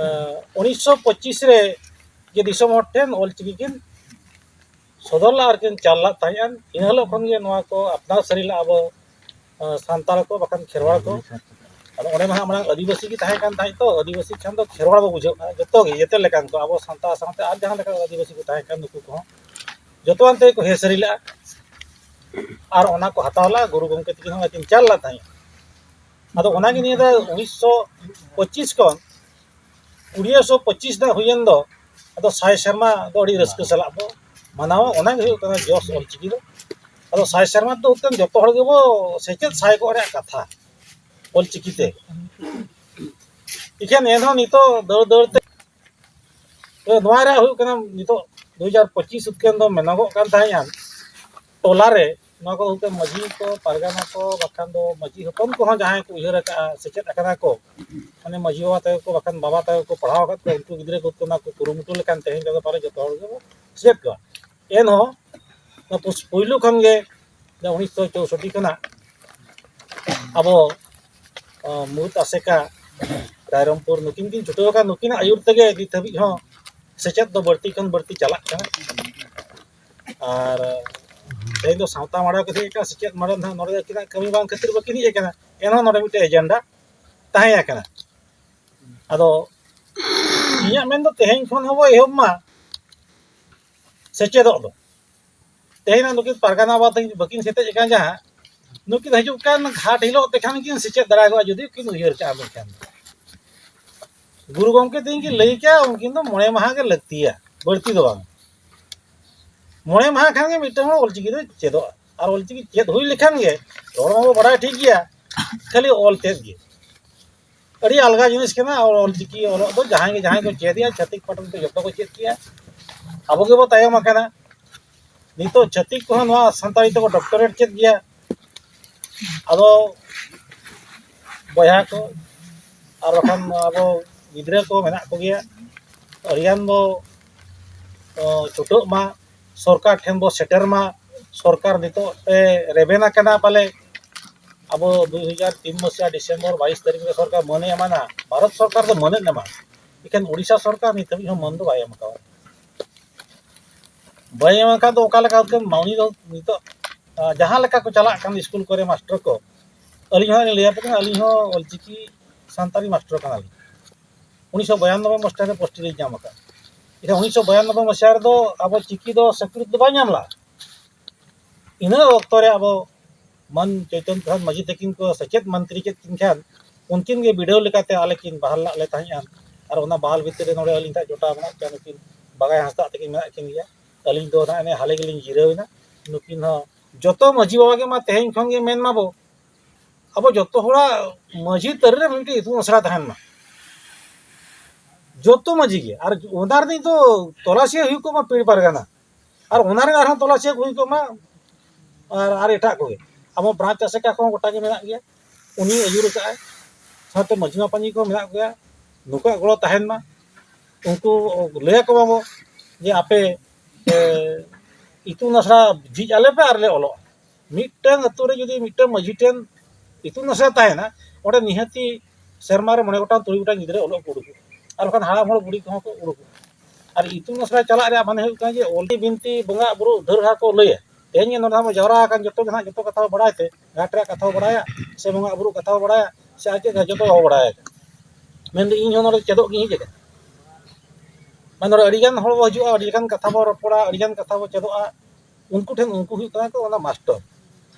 ᱮᱸ, ᱩᱱᱤᱥᱥᱚ ᱯᱚᱸᱪᱤᱥ ᱨᱮ ᱡᱮ ᱫᱤᱥᱚᱢ ᱦᱚᱲ ᱴᱷᱮᱱ ᱚᱞᱪᱤᱠᱤ ᱠᱤᱱ ᱥᱚᱫᱚᱨ ᱞᱟᱜ ᱟᱨ ᱠᱤᱱ ᱪᱟᱞ ᱞᱟᱜ ᱛᱟᱦᱮᱸᱫ, ᱮᱱ ᱦᱤᱞᱳᱜ ᱠᱷᱚᱱ ᱜᱮ ᱱᱚᱣᱟ ᱠᱚ ᱟᱯᱱᱟᱨ ᱥᱟᱹᱨᱤ ᱞᱟᱜ ᱟᱵᱚ, ᱮᱸ, ᱥᱟᱱᱛᱟᱲ ᱠᱚ ᱵᱟᱠᱷᱟᱱ ᱠᱷᱮᱨᱣᱟᱲ ᱠᱚ᱾ ᱟᱫᱚ ᱚᱸᱰᱮ ᱢᱟ ᱦᱟᱸᱜ ᱢᱟᱲᱟᱝ ᱟᱹᱫᱤᱵᱟᱹᱥᱤ ᱜᱮ ᱛᱟᱦᱮᱸ ᱠᱟᱱ ᱛᱟᱦᱮᱸᱫ ᱛᱚ, ᱟᱹᱫᱤᱵᱟᱹᱥᱤ ᱠᱷᱟᱱ ᱫᱚ ᱠᱷᱮᱨᱣᱟᱲ ᱵᱚ ᱵᱩᱡᱷᱟᱹᱣ ᱠᱟᱱᱟ ᱡᱚᱛᱚ ᱜᱮ, ᱡᱮᱛᱮ ᱞᱮᱠᱟᱱ ᱠᱚ, ᱟᱵᱚ ᱥᱟᱱᱛᱟᱲ ᱥᱟᱶᱛᱮ ᱟᱨ ᱡᱟᱦᱟᱸ ᱞᱮᱠᱟ ᱟᱹᱫᱤᱵᱟᱹᱥᱤ ᱠᱚ ᱛᱟᱦᱮᱸ ᱠᱟᱱ ᱱᱩᱠᱩ ᱠᱚᱦᱚᱸ ᱡᱚᱛᱚᱣᱟᱱ ᱛᱮᱜᱮ ᱠᱚ ᱦᱮᱸ ᱥᱟᱹᱨᱤ ᱞᱟᱜᱼᱟ᱾ ᱟᱨ ᱚᱱᱟ ᱠᱚ ᱦᱟᱛᱟᱣ ᱞᱟᱜᱼᱟ, ᱜᱩᱨᱩ ᱜᱚᱢᱠᱮ ᱛᱤᱠᱤᱱ ᱦᱚᱸ ᱟᱹᱠᱤᱱ ᱪᱟᱞ ᱞᱟᱜ ᱛᱟᱦᱮᱸᱫ᱾ ᱟᱫᱚ ᱚᱱᱟᱜᱮ ᱱᱤᱭᱟᱹ ᱫᱚ ᱩᱱᱤᱥᱥᱚ ᱯᱚᱸᱪᱤᱥ ᱠᱷᱚᱱ ᱠᱩᱲᱤ ᱥᱚ ᱯᱚᱸᱪᱤᱥ ᱨᱮᱱᱟᱜ ᱦᱩᱭᱮᱱ ᱫᱚ, ᱟᱫᱚ ᱥᱟᱭ ᱥᱮᱨᱢᱟ ᱫᱚ ᱟᱹᱰᱤ ᱨᱟᱹᱥᱠᱟᱹ ᱥᱟᱞᱟᱜ ᱵᱚ ᱢᱟᱱᱟᱣᱟ᱾ ᱚᱱᱟ ᱜᱮ ᱦᱩᱭᱩᱜ ᱠᱟᱱᱟ ᱡᱚᱥ ᱚᱞᱪᱤᱠᱤ ᱫᱚ᱾ ᱟᱫᱚ ᱥᱟᱭ ᱥᱮᱨᱢᱟ ᱫᱚ ᱦᱩᱭᱩᱜ ᱠᱟᱱᱟ ᱡᱚᱛᱚ ᱦᱚᱲ ᱜᱮᱵᱚ ᱥᱮᱪᱮᱫ ᱥᱟᱭ ᱠᱚᱜ ᱨᱮᱭᱟᱜ ᱠᱟᱛᱷᱟ ᱚᱞᱪᱤᱠᱤ ᱛᱮ᱾ ᱤᱠᱷᱟᱹᱱ ᱮᱱᱦᱚᱸ ᱱᱤᱛᱚᱜ ᱫᱟᱹᱲ ᱫᱟᱹᱲ ᱛᱮ, ᱛᱚ ᱱᱚᱣᱟ ᱨᱮᱭᱟᱜ ᱦᱩᱭᱩᱜ ᱠᱟᱱᱟ ᱱᱤᱛᱚᱜ ᱫᱩ ᱦᱟᱡᱟᱨ ᱯᱚᱸᱪᱤᱥ ᱩᱛᱠᱟᱹᱱ ᱫᱚ ᱢᱮᱱᱚᱜᱚᱜ ᱠᱟᱱ ᱛᱟᱦᱮᱸᱫᱼᱟ, ᱴᱚᱞᱟ ᱨᱮ ᱱᱚᱣᱟ ᱠᱚ ᱦᱩᱭᱩᱜ ᱠᱟᱱᱟ ᱢᱟᱹᱡᱷᱤ ᱠᱚ, ᱯᱟᱨᱜᱟᱱᱟ ᱠᱚ, ᱵᱟᱠᱷᱟᱱ ᱫᱚ ᱢᱟᱹᱡᱷᱤ ᱦᱚᱯᱚᱱ ᱠᱚᱦᱚᱸ ᱡᱟᱦᱟᱸᱭ ᱠᱚ ᱩᱭᱦᱟᱹᱨ ᱟᱠᱟᱫᱼᱟ, ᱥᱮᱪᱮᱫ ᱟᱠᱟᱱᱟ ᱠᱚ, ᱢᱟᱱᱮ ᱢᱟᱹᱡᱷᱤ ᱵᱟᱵᱟ ᱛᱟᱠᱚ ᱠᱚ, ᱵᱟᱠᱷᱟᱱ ᱵᱟᱵᱟ ᱛᱟᱠᱚ ᱠᱚ ᱯᱟᱲᱦᱟᱣ ᱟᱠᱟᱫ ᱠᱚᱣᱟ, ᱩᱱᱠᱩ ᱜᱤᱫᱽᱨᱟᱹ ᱠᱚ ᱚᱱᱟ ᱠᱚ ᱠᱩᱨᱩᱢᱩᱴᱩ ᱞᱮᱠᱷᱟᱱ ᱛᱮᱦᱮᱧ ᱫᱚ ᱯᱟᱞᱮ ᱡᱚᱛᱚ ᱦᱚᱲ ᱜᱮᱵᱚ ᱥᱮᱪᱮᱫ ᱠᱚᱣᱟ᱾ ᱮᱱᱦᱚᱸ ᱚᱱᱟ ᱯᱩᱥ-, ᱯᱩᱭᱞᱩ ᱠᱷᱚᱱ ᱜᱮ ᱡᱮ ᱩᱱᱤᱥᱥᱚ ᱪᱳᱥᱚᱴᱴᱤ ᱠᱷᱚᱱᱟᱜ ᱟᱵᱚ, ᱚ, ᱢᱩᱲᱩᱫ ᱟᱥᱮᱠᱟ ᱨᱟᱭᱨᱚᱝᱯᱩᱨ ᱱᱩᱠᱤᱱ ᱠᱤᱱ ᱪᱷᱩᱴᱟᱹᱣ ᱟᱠᱟᱱ, ᱱᱩᱠᱤᱱᱟᱜ ᱟᱹᱭᱩᱨ ᱛᱮᱜᱮ ᱱᱤᱛ ᱦᱟᱹᱵᱤᱡ ᱦᱚᱸ ᱥᱮᱪᱮᱫ ᱫᱚ ᱵᱟᱹᱲᱛᱤ ᱠᱷᱚᱱ ᱵᱟᱹᱲᱛᱤ ᱪᱟᱞᱟᱜ ᱠᱟᱱᱟ᱾ ᱟᱨ ᱛᱮᱦᱮᱧ ᱫᱚ ᱥᱟᱶᱛᱟ ᱢᱟᱰᱣᱟ ᱠᱚ ᱦᱮᱡ ᱟᱠᱟᱱᱟ, ᱥᱮᱪᱮᱫ ᱢᱟᱰᱣᱟ ᱱᱟᱦᱟᱜ ᱱᱚᱰᱮ ᱫᱚ ᱟᱹᱠᱤᱱᱟᱜ ᱠᱟᱹᱢᱤ ᱵᱟᱝ ᱠᱷᱟᱹᱛᱤᱨ ᱵᱟᱹᱠᱤᱱ ᱦᱮᱡ ᱟᱠᱟᱱᱟ, ᱮᱱᱦᱚᱸ ᱱᱚᱰᱮ ᱢᱤᱫᱴᱮᱱ ᱮᱡᱮᱱᱰᱟ ᱛᱟᱦᱮᱸ ᱟᱠᱟᱱᱟ᱾ ᱟᱫᱚ ᱤᱧᱟᱹᱜ ᱢᱮᱱ ᱫᱚ ᱛᱮᱦᱮᱧ ᱠᱷᱚᱱ ᱦᱚᱸᱵᱚ ᱮᱦᱚᱵ ᱢᱟ ᱥᱮᱪᱮᱫᱚᱜ ᱫᱚ᱾ ᱛᱮᱦᱮᱧ ᱱᱩᱠᱤᱱ ᱯᱟᱨᱜᱟᱱᱟ ᱵᱟᱵᱟ ᱛᱟᱹᱠᱤᱱ ᱵᱟᱹᱠᱤᱱ ᱥᱮᱴᱮᱡ ᱟᱠᱟᱱ ᱡᱟᱦᱟᱸ, ᱱᱩᱠᱤᱱ ᱦᱤᱡᱩᱜ ᱠᱟᱱ ᱜᱷᱟᱴ ᱦᱤᱞᱳᱜ ᱛᱮᱠᱷᱟᱱ ᱠᱤᱱ ᱥᱮᱪᱮᱫ ᱫᱟᱲᱮ ᱠᱚᱜᱼᱟ, ᱡᱩᱫᱤ ᱠᱤᱱ ᱩᱭᱦᱟᱹᱨ ᱠᱟᱜᱼᱟ ᱢᱮᱱᱠᱷᱟᱱ᱾ ᱜᱩᱨᱩ ᱜᱚᱢᱠᱮ ᱛᱤᱠᱤᱱ ᱠᱤᱱ ᱞᱟᱹᱭ ᱠᱟᱜᱼᱟ, ᱩᱱᱠᱤᱱ ᱫᱚ ᱢᱚᱬᱮ ᱢᱟᱦᱟ ᱜᱮ ᱞᱟᱹᱠᱛᱤᱭᱟ, ᱵᱟᱹᱲᱛᱤ ᱫᱚ ᱵᱟᱝ᱾ ᱢᱚᱬᱮ ᱢᱟᱦᱟ ᱠᱷᱟᱱ ᱜᱮ ᱢᱤᱫᱴᱟᱝ ᱦᱚᱲ ᱚᱞᱪᱤᱠᱤ ᱫᱚ ᱪᱮᱫᱚᱜᱼᱟ᱾ ᱟᱨ ᱚᱞᱪᱤᱠᱤ ᱪᱮᱫ ᱦᱩᱭ ᱞᱮᱠᱷᱟᱱ ᱜᱮ, ᱨᱚᱲ ᱢᱟᱵᱚ ᱵᱟᱲᱟᱭ ᱴᱷᱤᱠ ᱜᱮᱭᱟ, ᱠᱷᱟᱹᱞᱤ ᱚᱞ ᱛᱮᱫ ᱜᱮ ᱟᱹᱰᱤ ᱟᱞᱜᱟ ᱡᱤᱱᱤᱥ ᱠᱟᱱᱟ᱾ ᱚᱞᱪᱤᱠᱤ ᱚᱞᱚᱜ ᱫᱚ ᱡᱟᱦᱟᱸᱭ ᱜᱮ ᱡᱟᱦᱟᱸᱭ ᱠᱚ ᱪᱮᱫ ᱮᱜᱼᱟ, ᱪᱷᱟᱹᱛᱤᱠ ᱯᱟᱹᱴᱷᱩᱣᱟᱹ ᱫᱚ ᱡᱚᱛᱚ ᱠᱚ ᱪᱮᱫ ᱠᱮᱜᱼᱟ᱾ ᱟᱵᱚ ᱜᱮᱵᱚ ᱛᱟᱭᱚᱢ ᱟᱠᱟᱱᱟ᱾ ᱱᱤᱛᱚᱜ ᱪᱷᱟᱹᱛᱤᱠ ᱠᱚᱦᱚᱸ ᱱᱚᱣᱟ ᱥᱟᱱᱛᱟᱲᱤ ᱛᱮᱠᱚ ᱰᱚᱠᱴᱚᱨᱮᱴ ᱠᱮᱫ ᱜᱮᱭᱟ᱾ ᱟᱫᱚ ᱵᱚᱭᱦᱟ ᱠᱚ ᱟᱨ ᱵᱟᱠᱷᱟᱱ ᱟᱵᱚ ᱜᱤᱫᱽᱨᱟᱹ ᱠᱚ ᱢᱮᱱᱟᱜ ᱠᱚᱜᱮᱭᱟ, ᱟᱹᱰᱤᱜᱟᱱ ᱵᱚ, ᱚ, ᱪᱷᱩᱴᱟᱹᱜ ᱢᱟ, ᱥᱚᱨᱠᱟᱨ ᱴᱷᱮᱱ ᱵᱚ ᱥᱮᱴᱮᱨ ᱢᱟ᱾ ᱥᱚᱨᱠᱟᱨ ᱱᱤᱛᱚᱜ ᱮ ᱨᱮᱵᱮᱱ ᱟᱠᱟᱱᱟ ᱯᱟᱞᱮ᱾ ᱟᱵᱚ ᱫᱩ ᱦᱟᱡᱟᱨ ᱛᱤᱱ ᱢᱟᱹᱦᱤᱛ ᱰᱤᱥᱮᱢᱵᱚᱨ ᱵᱟᱭᱤᱥ ᱛᱟᱹᱨᱤᱠᱷ ᱨᱮ ᱥᱚᱨᱠᱟᱨ ᱢᱟᱹᱱᱮ ᱮᱢᱟᱱᱟ, ᱵᱷᱟᱨᱚᱛ ᱥᱚᱨᱠᱟᱨ ᱫᱚ ᱢᱟᱹᱱᱮ ᱮᱢᱟ, ᱮᱱᱠᱷᱟᱱ ᱩᱲᱤᱥᱥᱟ ᱥᱚᱨᱠᱟᱨ ᱱᱤᱛ ᱦᱟᱹᱵᱤᱡ ᱦᱚᱸ ᱢᱟᱹᱱ ᱫᱚ ᱵᱟᱭ ᱮᱢ ᱟᱠᱟᱫᱟ᱾ ᱵᱟᱭ ᱮᱢ ᱟᱠᱟᱫ ᱫᱚ ᱚᱠᱟ ᱞᱮᱠᱟ ᱩᱱᱤ ᱫᱚ ᱱᱤᱛᱚᱜ, ᱟ, ᱡᱟᱦᱟᱸ ᱞᱮᱠᱟ ᱠᱚ ᱪᱟᱞᱟᱜ ᱠᱟᱱ ᱥᱠᱩᱞ ᱠᱚᱨᱮ ᱢᱟᱥᱴᱟᱨ ᱠᱚ, ᱟᱹᱞᱤᱧ ᱦᱚᱸ ᱞᱤᱧ ᱞᱟᱹᱭ ᱟᱯᱮ ᱠᱟᱱᱟ, ᱟᱹᱞᱤᱧ ᱦᱚᱸ ᱚᱞᱪᱤᱠᱤ ᱥᱟᱱᱛᱟᱲᱤ ᱢᱟᱥᱴᱟᱨ ᱠᱟᱱᱟᱞᱤᱧ᱾ ᱩᱱᱤᱥᱥᱚ ᱵᱟᱭᱟᱱᱱᱚᱵᱵᱳᱭ ᱢᱟᱥᱴᱟᱨ ᱨᱮ ᱯᱳᱥᱴ ᱞᱤᱧ ᱧᱟᱢ ᱟᱠᱟᱫ᱾ ᱮᱱᱠᱷᱟᱱ ᱩᱱᱤᱥᱥᱚ ᱵᱟᱭᱟᱱᱱᱚᱵᱵᱳᱭ ᱢᱟᱥᱴᱟᱨ ᱨᱮᱫᱚ ᱟᱵᱚ ᱪᱤᱠᱤ ᱫᱚ ᱥᱟᱹᱠᱨᱤᱛ ᱫᱚ ᱵᱟᱭ ᱧᱟᱢ ᱞᱮᱫᱼᱟ᱾ ᱤᱱᱟᱹ ᱚᱠᱛᱚ ᱨᱮ ᱟᱵᱚ ᱢᱟᱱ ᱪᱳᱭᱛᱚᱱ ᱯᱨᱚᱥᱟᱫᱽ ᱢᱟᱹᱡᱷᱤ ᱛᱟᱹᱠᱤᱱ ᱠᱚ ᱥᱮᱪᱮᱫ ᱢᱚᱱᱛᱨᱤ ᱠᱮᱫ ᱠᱤᱱ ᱠᱷᱟᱱ, ᱩᱱᱠᱤᱱ ᱜᱮ ᱵᱤᱰᱟᱹᱣ ᱞᱮᱠᱟᱛᱮ ᱟᱞᱮ ᱠᱤᱱ ᱵᱟᱦᱟᱞ ᱞᱟᱜ ᱞᱮ ᱛᱟᱦᱮᱸᱫᱼᱟ᱾ ᱟᱨ ᱚᱱᱟ ᱵᱟᱦᱟᱞ ᱵᱷᱤᱛᱤᱨ ᱨᱮ ᱱᱚᱰᱮ ᱟᱹᱞᱤᱧ ᱥᱟᱶ ᱡᱚᱴᱟᱣ ᱢᱮᱱᱟᱜ ᱠᱤᱱᱟ ᱱᱩᱠᱤᱱ ᱵᱟᱜᱟᱭ ᱦᱟᱸᱥᱫᱟᱜ ᱛᱟᱹᱠᱤᱱ ᱢᱮᱱᱟᱜ ᱠᱤᱱ ᱜᱮᱭᱟ᱾ ᱟᱹᱞᱤᱧ ᱫᱚ ᱱᱟᱜ ᱱᱮ ᱦᱟᱞᱮ ᱜᱮᱞᱤᱧ ᱡᱤᱨᱟᱹᱣ ᱮᱱᱟ᱾ ᱱᱩᱠᱤᱱ ᱦᱚᱸ ᱡᱚᱛᱚ ᱢᱟᱹᱡᱷᱤ ᱵᱟᱵᱟ ᱜᱮ ᱢᱟ ᱛᱮᱦᱮᱧ ᱠᱷᱚᱱ ᱜᱮ ᱢᱮᱱ ᱢᱟᱵᱚ, ᱟᱵᱚ ᱡᱚᱛᱚ ᱦᱚᱲᱟᱜ ᱢᱟᱹᱡᱷᱤ ᱛᱟᱹᱨᱤ ᱨᱮ ᱢᱤᱫᱴᱮᱱ ᱤᱛᱩᱱ ᱟᱥᱲᱟ ᱛᱟᱦᱮᱱ ᱢᱟ, ᱡᱚᱛᱚ ᱢᱟᱹᱡᱷᱤ ᱜᱮ᱾ ᱟᱨ ᱚᱱᱟ ᱨᱤᱱᱤᱡ ᱫᱚ ᱛᱚᱞᱟᱥᱤᱭᱟᱹ ᱦᱩᱭᱩᱜ ᱠᱚ ᱢᱟ ᱯᱤᱲ ᱯᱟᱨᱜᱟᱱᱟ, ᱟᱨ ᱚᱱᱟ ᱨᱮᱱ ᱟᱨᱦᱚᱸ ᱛᱚᱞᱟᱥᱤᱭᱟᱹ ᱠᱚ ᱦᱩᱭᱩᱜ ᱠᱚ ᱢᱟ, ᱟᱨ ᱟᱨ ᱮᱴᱟᱜ ᱠᱚᱜᱮ᱾ ᱟᱵᱚ ᱵᱨᱟᱧᱪ ᱟᱥᱮᱠᱟ ᱠᱚᱦᱚᱸ ᱜᱚᱴᱟ ᱜᱮ ᱢᱮᱱᱟᱜ ᱜᱮᱭᱟ, ᱩᱱᱤ ᱟᱹᱭᱩᱨ ᱟᱠᱟᱫᱼᱟᱭ, ᱥᱟᱶᱛᱮ ᱢᱟᱹᱡᱷᱤ ᱢᱟᱯᱟᱧᱡᱤ ᱠᱚ ᱢᱮᱱᱟᱜ ᱠᱚᱜᱮᱭᱟ, ᱱᱩᱠᱩᱣᱟᱜ ᱜᱚᱲᱚ ᱛᱟᱦᱮᱱ ᱢᱟ᱾ ᱩᱱᱠᱩ ᱞᱟᱹᱭ ᱟᱠᱚ ᱢᱟᱵᱚ ᱡᱮ ᱟᱯᱮ, ᱮ, ᱤᱛᱩᱱ ᱟᱥᱲᱟ ᱡᱷᱤᱡ ᱟᱞᱮ ᱯᱮ ᱟᱨ ᱞᱮ ᱚᱞᱚᱜᱼᱟ᱾ ᱢᱤᱫᱴᱟᱝ ᱟᱹᱛᱩ ᱨᱮ ᱡᱩᱫᱤ ᱢᱤᱫᱴᱟᱝ ᱢᱟᱹᱡᱷᱤ ᱴᱷᱮᱱ ᱤᱛᱩᱱ ᱟᱥᱲᱟ ᱛᱟᱦᱮᱱᱟ, ᱚᱸᱰᱮ ᱱᱤᱦᱟᱹᱛᱤ ᱥᱮᱨᱢᱟ ᱨᱮ ᱢᱚᱬᱮ ᱜᱚᱴᱟᱝ ᱛᱩᱨᱩᱭ ᱜᱚᱴᱟᱝ ᱜᱤᱫᱽᱨᱟᱹ ᱚᱞᱚᱜ ᱠᱚ ᱩᱰᱩᱠᱚᱜᱼᱟ, ᱟᱨ ᱵᱟᱠᱷᱟᱱ ᱦᱟᱲᱟᱢ ᱦᱚᱲ ᱵᱩᱲᱦᱤ ᱠᱚᱦᱚᱸ ᱠᱚ ᱩᱰᱩᱠᱚᱜᱼᱟ᱾ ᱟᱨ ᱤᱛᱩᱱ ᱟᱥᱲᱟ ᱪᱟᱞᱟᱜ ᱨᱮᱭᱟᱜ ᱢᱟᱱᱮ ᱦᱩᱭᱩᱜ ᱠᱟᱱᱟ ᱡᱮ ᱚᱞ ᱵᱤᱱᱛᱤ ᱵᱚᱸᱜᱟ ᱵᱩᱨᱩ ᱩᱫᱷᱟᱹᱨ ᱦᱟᱸᱜ ᱠᱚ ᱞᱟᱹᱭᱟ᱾ ᱛᱮᱦᱮᱧ ᱜᱮ ᱱᱚᱰᱮ ᱦᱟᱸᱜ ᱵᱚ ᱡᱟᱣᱨᱟ ᱟᱠᱟᱱ ᱡᱚᱛᱚ ᱜᱮ ᱦᱟᱸᱜ ᱡᱚᱛᱚ ᱠᱟᱛᱷᱟ ᱵᱚ ᱵᱟᱲᱟᱭ ᱛᱮ, ᱜᱷᱟᱴ ᱨᱮᱭᱟᱜ ᱠᱟᱛᱷᱟ ᱵᱚ ᱵᱟᱲᱟᱭᱟ, ᱥᱮ ᱵᱚᱸᱜᱟ ᱵᱩᱨᱩ ᱠᱟᱛᱷᱟ ᱵᱚ ᱵᱟᱲᱟᱭᱟ, ᱥᱮ ᱟᱨ ᱪᱮᱫ ᱡᱚᱛᱚ ᱵᱚ ᱵᱟᱲᱟᱭᱟ᱾ ᱢᱮᱱᱫᱚ ᱤᱧ ᱦᱚᱸ ᱱᱚᱰᱮ ᱪᱮᱫᱚᱜ ᱜᱤᱧ ᱦᱮᱡ ᱟᱠᱟᱱᱟ᱾ ᱢᱟᱱᱮ ᱱᱚᱰᱮ ᱟᱹᱰᱤᱜᱟᱱ ᱦᱚᱲ ᱵᱚ ᱦᱤᱡᱩᱜᱼᱟ, ᱟᱹᱰᱤ ᱞᱮᱠᱟᱱ ᱠᱟᱛᱷᱟ ᱵᱚ ᱨᱚᱯᱚᱲᱟ, ᱟᱹᱰᱤᱜᱟᱱ ᱠᱟᱛᱷᱟ ᱵᱚ ᱪᱮᱫᱚᱜᱼᱟ᱾ ᱩᱱᱠᱩ ᱴᱷᱮᱱ ᱩᱱᱠᱩ ᱦᱩᱭᱩᱜ ᱠᱟᱱᱟ ᱠᱚ ᱚᱱᱟ ᱢᱟᱥᱴᱟᱨ᱾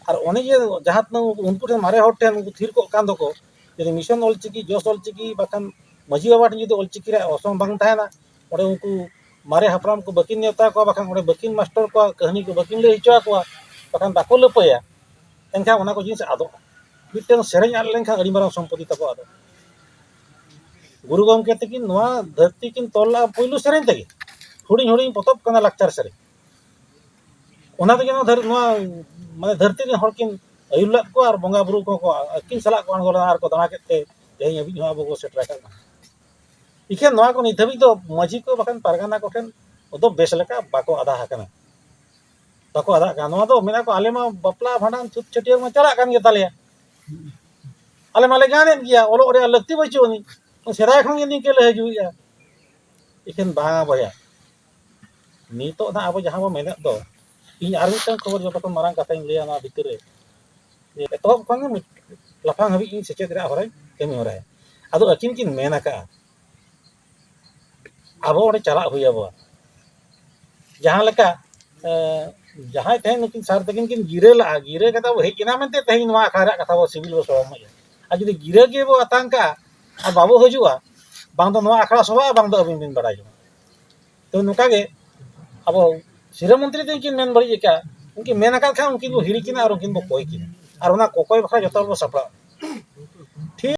ᱟᱨ ᱚᱱᱮ ᱡᱮ ᱡᱟᱦᱟᱸ ᱛᱤᱱᱟᱹᱜ ᱩᱱᱠᱩ, ᱩᱱᱠᱩ ᱴᱷᱮᱱ ᱢᱟᱨᱮ ᱦᱚᱲ ᱴᱷᱮᱱ ᱩᱱᱠᱩ ᱛᱷᱤᱨ ᱠᱚᱜ ᱠᱟᱱ ᱫᱚᱠᱚ, ᱡᱩᱫᱤ ᱢᱤᱥᱚᱱ ᱚᱞᱪᱤᱠᱤ, ᱡᱚᱥ ᱚᱞᱪᱤᱠᱤ, ᱵᱟᱠᱷᱟᱱ ᱢᱟᱹᱡᱷᱤ ᱵᱟᱵᱟ ᱴᱷᱮᱱ ᱡᱩᱫᱤ ᱚᱞᱪᱤᱠᱤ ᱨᱮᱭᱟᱜ ᱚᱨᱥᱚᱝ ᱵᱟᱝ ᱛᱟᱦᱮᱱᱟ, ᱚᱸᱰᱮ ᱩᱱᱠᱩ ᱢᱟᱨᱮ ᱦᱟᱯᱲᱟᱢ ᱠᱚ ᱵᱟᱹᱠᱤᱱ ᱱᱮᱣᱛᱟ ᱠᱚᱣᱟ, ᱵᱟᱠᱷᱟᱱ ᱚᱸᱰᱮ ᱵᱟᱹᱠᱤᱱ ᱢᱟᱥᱴᱟᱨ ᱠᱚᱣᱟ, ᱠᱟᱹᱦᱱᱤ ᱠᱚ ᱵᱟᱹᱠᱤᱱ ᱞᱟᱹᱭ ᱦᱚᱪᱚ ᱟᱠᱚᱣᱟ, ᱵᱟᱠᱷᱟᱱ ᱵᱟᱠᱚ ᱞᱟᱹᱯᱟᱹᱭᱟ, ᱮᱱᱠᱷᱟᱱ ᱚᱱᱟ ᱠᱚ ᱡᱤᱱᱤᱥ ᱟᱫᱚᱜᱼᱟ᱾ ᱢᱤᱫᱴᱟᱝ ᱥᱮᱨᱮᱧ ᱟᱫ ᱞᱮᱱᱠᱷᱟᱱ ᱟᱹᱰᱤ ᱢᱟᱨᱟᱝ ᱥᱚᱢᱯᱚᱛᱤ ᱛᱟᱠᱚ ᱟᱫᱚᱜᱼᱟ᱾ ᱜᱩᱨᱩ ᱜᱚᱢᱠᱮ ᱛᱟᱹᱠᱤᱱ ᱱᱚᱣᱟ ᱫᱷᱟᱹᱨᱛᱤ ᱠᱤᱱ ᱛᱚᱞ ᱞᱮᱫᱼᱟ ᱯᱩᱭᱞᱩ ᱥᱮᱨᱮᱧ ᱛᱮᱜᱮ, ᱦᱩᱰᱤᱧ ᱦᱩᱰᱤᱧ ᱯᱚᱛᱚᱵ ᱠᱟᱱᱟ ᱞᱟᱠᱪᱟᱨ ᱥᱮᱨᱮᱧ᱾ ᱚᱱᱟ ᱛᱮᱜᱮ ᱱᱚᱣᱟ ᱫᱷᱟᱹᱨ-, ᱱᱚᱣᱟ ᱢᱟᱱᱮ ᱫᱷᱟᱹᱨᱛᱤ ᱨᱮᱱ ᱦᱚᱲ ᱠᱤᱱ ᱟᱹᱭᱩᱨ ᱞᱮᱫ ᱠᱚᱣᱟ ᱟᱨ ᱵᱚᱸᱜᱟ ᱵᱩᱨᱩ ᱠᱚᱦᱚᱸ ᱠᱚ ᱟᱹᱠᱤᱱ ᱥᱟᱞᱟᱜ ᱠᱚ ᱟᱬᱜᱚ ᱞᱮᱱᱟ ᱟᱨ ᱠᱚ ᱫᱟᱬᱟ ᱠᱮᱫ ᱛᱮ ᱛᱮᱦᱮᱧ ᱦᱟᱹᱵᱤᱡ ᱦᱚᱸ ᱟᱵᱚ ᱠᱚ ᱥᱮᱴᱮᱨ ᱟᱠᱟᱫ ᱵᱚᱱᱟ᱾ ᱤᱠᱷᱟᱹᱱ ᱱᱚᱣᱟ ᱠᱚ ᱱᱤᱛ ᱫᱷᱟᱹᱵᱤᱡ ᱫᱚ ᱢᱟᱹᱡᱷᱤ ᱠᱚ ᱵᱟᱠᱷᱟᱱ ᱯᱟᱨᱜᱟᱱᱟ ᱠᱚᱴᱷᱮᱱ ᱫᱚ ᱵᱮᱥ ᱞᱮᱠᱟ ᱵᱟᱠᱚ ᱟᱫᱟ ᱟᱠᱟᱱᱟ, ᱵᱟᱠᱚ ᱟᱫᱟᱜ ᱠᱟᱱᱟ᱾ ᱱᱚᱣᱟ ᱫᱚ ᱢᱮᱱᱟ ᱠᱚ, ᱟᱞᱮ ᱢᱟ ᱵᱟᱯᱞᱟ ᱵᱷᱟᱸᱰᱟᱱ ᱪᱷᱩᱛ ᱪᱷᱟᱹᱴᱭᱟᱹᱨ ᱢᱟ ᱪᱟᱞᱟᱜ ᱠᱟᱱ ᱜᱮᱛᱟᱞᱮᱭᱟ, ᱟᱞᱮ ᱢᱟᱞᱮ ᱜᱟᱱᱮᱫ ᱜᱮᱭᱟ, ᱚᱞᱚᱜ ᱨᱮᱭᱟᱜ ᱞᱟᱹᱠᱛᱤ ᱵᱟᱹᱪᱩᱜ ᱟᱹᱱᱤᱡ, ᱥᱮᱫᱟᱭ ᱠᱷᱚᱱ ᱜᱮ ᱱᱤᱝᱠᱟᱹ ᱞᱮ ᱦᱤᱡᱩᱜᱼᱟ᱾ ᱤᱠᱷᱟᱹᱱ ᱵᱟᱝᱟ ᱵᱚᱭᱦᱟ, ᱱᱤᱛᱚᱜ ᱱᱟᱜ ᱟᱵᱚ ᱡᱟᱦᱟᱸ ᱵᱚ ᱢᱮᱱᱮᱫ ᱫᱚ, ᱤᱧ ᱟᱨ ᱢᱤᱫᱴᱟᱝ ᱠᱷᱚᱵᱚᱨ ᱡᱚᱛᱚ ᱠᱷᱚᱱ ᱢᱟᱨᱟᱝ ᱠᱟᱛᱷᱟᱧ ᱞᱟᱹᱭᱟ ᱱᱚᱣᱟ ᱵᱷᱤᱛᱤᱨ ᱨᱮ, ᱡᱮ ᱮᱛᱚᱦᱚᱵ ᱠᱷᱚᱱ ᱜᱮ ᱢᱤᱫ ᱞᱟᱯᱷᱟᱝ ᱦᱟᱹᱵᱤᱡ ᱤᱧ ᱥᱮᱪᱮᱫ ᱨᱮᱭᱟᱜ ᱦᱚᱨᱟᱧ ᱠᱟᱹᱢᱤ ᱦᱚᱨᱟᱭᱟ᱾ ᱟᱫᱚ ᱟᱹᱠᱤᱱ ᱠᱤᱱ ᱢᱮᱱ ᱟᱠᱟᱫᱼᱟ, ᱟᱵᱚ ᱚᱸᱰᱮ ᱪᱟᱞᱟᱜ ᱦᱩᱭ ᱟᱵᱚᱣᱟ᱾ ᱡᱟᱦᱟᱸ ᱞᱮᱠᱟ, ᱮ, ᱡᱟᱦᱟᱸᱭ ᱛᱮᱦᱮᱧ ᱱᱩᱠᱤᱱ ᱥᱟᱨ ᱛᱟᱹᱠᱤᱱ ᱠᱤᱱ ᱜᱤᱨᱟᱹ ᱞᱟᱜᱼᱟ, ᱜᱤᱨᱟᱹ ᱠᱟᱛᱮ ᱵᱚ ᱦᱮᱡ ᱮᱱᱟ ᱢᱮᱱᱛᱮ ᱛᱮᱦᱮᱧ ᱱᱚᱣᱟ ᱟᱠᱷᱲᱟ ᱨᱮᱭᱟᱜ ᱠᱟᱛᱷᱟ ᱵᱚ ᱥᱤᱵᱤᱞ ᱵᱚ ᱥᱚᱲᱚᱢ ᱮᱫᱼᱟ᱾ ᱟᱨ ᱡᱩᱫᱤ ᱜᱤᱨᱟᱹ ᱜᱮ ᱵᱚ ᱟᱛᱟᱝ ᱠᱟᱜᱼᱟ ᱟᱨ ᱵᱟᱵᱚ ᱦᱤᱡᱩᱜᱼᱟ, ᱵᱟᱝ ᱫᱚ ᱱᱚᱣᱟ ᱟᱠᱷᱲᱟ ᱥᱚᱵᱷᱟᱜᱼᱟ, ᱵᱟᱝ ᱫᱚ ᱟᱹᱵᱤᱱ ᱵᱤᱱ ᱵᱟᱲᱟᱭ ᱡᱚᱝᱟ᱾ ᱛᱚ ᱱᱚᱝᱠᱟ ᱜᱮ ᱟᱵᱚ ᱥᱤᱨᱟᱹ ᱢᱚᱱᱛᱨᱤ ᱛᱤᱠᱤᱱ ᱢᱮᱱ ᱵᱟᱹᱲᱤᱡ ᱟᱠᱟᱫ, ᱩᱱᱠᱤᱱ ᱢᱮᱱ ᱟᱠᱟᱫ ᱠᱷᱟᱱ ᱩᱱᱠᱤᱱ ᱵᱚ ᱦᱤᱨᱤ ᱠᱤᱱᱟ ᱟᱨ ᱩᱱᱠᱤᱱ ᱵᱚ ᱠᱚᱭ ᱠᱤᱱᱟ᱾ ᱟᱨ ᱚᱱᱟ ᱠᱚᱠᱚᱭ ᱵᱟᱠᱷᱨᱟ ᱡᱚᱛᱚ ᱦᱚᱲ ᱵᱚ ᱥᱟᱯᱲᱟᱜᱼᱟ᱾